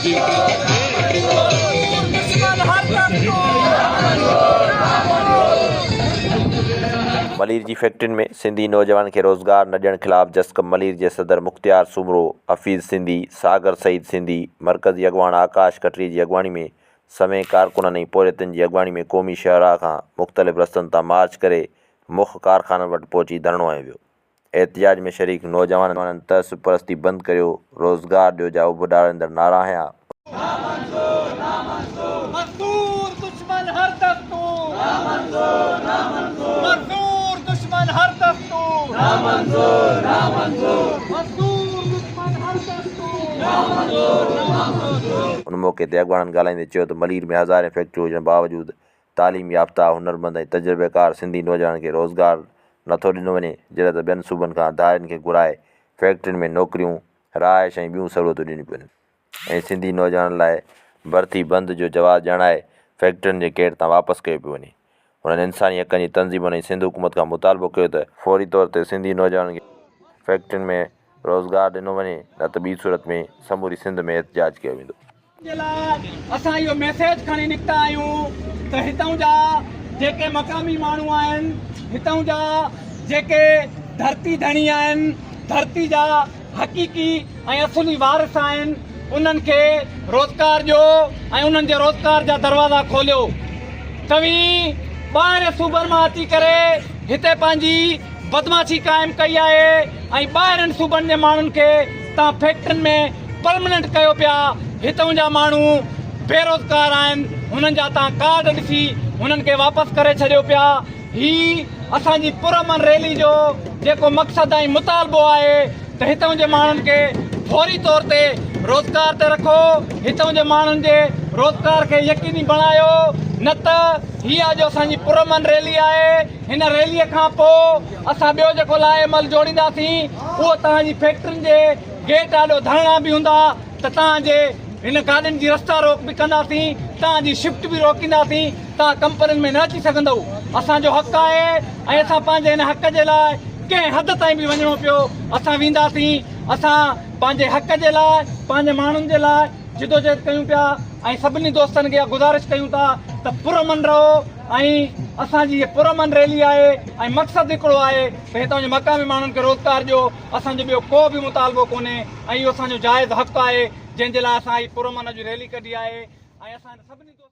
ملير جي فيڪٽرين ۾ سنڌي نوجوانن کي روزگار نه ڏيڻ خلاف جسقم ملير جي صدر مختيار سومرو، حفيظ سنڌي، ساگر سعيد سنڌي، مرڪزي اڳواڻ آڪاش کٽري جي اڳواڻي ۾ سوين ڪارڪنن ۽ پورهيتن جي اڳواڻي ۾ قومي شاهراهه کان مختلف رستن تان مارچ ڪري مک ڪارخانن وٽ پهچي ڌرڻو هنيو ويو. احتجاج ۾ شريڪ نوجوانن تعصب پرستي بند ڪريو، روزگار ڏيو جا اڀ ڏاريندڙ نعرا هنيا. مزدور دشمن هر دستور مزدور دشمن هر دستور مزدور دشمن هر دستور. ان موقعي تي اڳواڻن ڳالهائيندي چيو ته ملير ۾ هزارين فيڪٽريون هجڻ باوجود تعليم يافته، هنرمند ۽ تجربيڪار سنڌي نوجوانن کي روزگار نٿو ڏنو وڃي، جڏهن ته ٻين صوبن کان ڌارين کي گهرائي فيڪٽرين ۾ نوڪريون، رهائش ۽ ٻيون سهولتون ڏنيون پيون وڃن ۽ سنڌي نوجوانن لاء ڀرتي بند جو جواز ڄاڻائي فيڪٽرين جي گيٽ تان واپس ڪيو پيو وڃي. هنن انساني حقن جي تنظيمن ۽ سنڌ حڪومت کان مطالبو ڪيو ته فوري طور تي سنڌي نوجوانن کي فيڪٽرين ۾ روزگار ڏنو وڃي نه ته ٻي صورت ۾ سموري سنڌ ۾ احتجاج ڪيو ويندو. جي لاء اسان اهو ميسيج کڻي نڪتا آهيون ته هتئون جا جيڪي مقامي ماڻهو آهن هتئون جا جيڪي ڌرتي ڌڻي آهن ڌرتي جا حقيقي ۽ اصلي وارث آهن انهن کي روزگار ڏيو ۽ انهن جي روزگار جا دروازا کوليو توهين ٻاهرين صوبن مان اچي ڪري هتي پنهنجي بدمعاشي قائم ڪئي آهي ۽ ٻاهرين صوبن جي ماڻهن کي تان فيڪٽرين ۾ پرمننٽ ڪيو پيا هتئون جا ماڻهو بيروزگار آهن هنن جا تان ڪارڊ ڏسي هنن کي واپس ڪري ڇڏيو پيا هي اسان جي پرامن ريلي جو جيڪو مقصد ۽ مطالبو آهي ته هتئون جي ماڻهن کي فوري طور تي روزگار تي رکو هتئون جي ماڻهن جي روزگار کي يقيني بڻايو نه ته هي اڄ اسان جي پرامن ريلي آهي هن ريليء کان پوء اسان ٻيو جيڪو لائحه عمل جوڙينداسين اهو توهان جي فيڪٽرين جي گيٽ آڏو ڌرڻا به هوندا ته توهان جي هن گاڏين جي رستا روڪ به ڪنداسين توهان جي شفٽ به روڪينداسين توهان ڪمپنين ۾ نه اچي سگهندؤ اسان جو حق آهي ۽ اسان پنهنجي هن حق جي لاء ڪنهن حد تائين به وڃڻو پيو اسان وينداسين اسان پنهنجي حق جي لاء پنهنجي ماڻهن جي لاء جدوجهد ڪيون پيا ۽ سڀني دوستن کي اها گذارش ڪيون ٿا ته پرامن رهو ۽ اسان جي هيء پرامن ريلي آهي ۽ مقصد هڪڙو آهي ته هتان جي مقامي ماڻهن کي روزگار ڏيو، اسان جو ٻيو ڪو به مطالبو ڪونهي ۽ اهو اسان جو جائز حق آهي جنهن جي لاء اسان هي پرامن اڄ ريلي ڪڍي آهي ۽ اسان سڀني دوستن.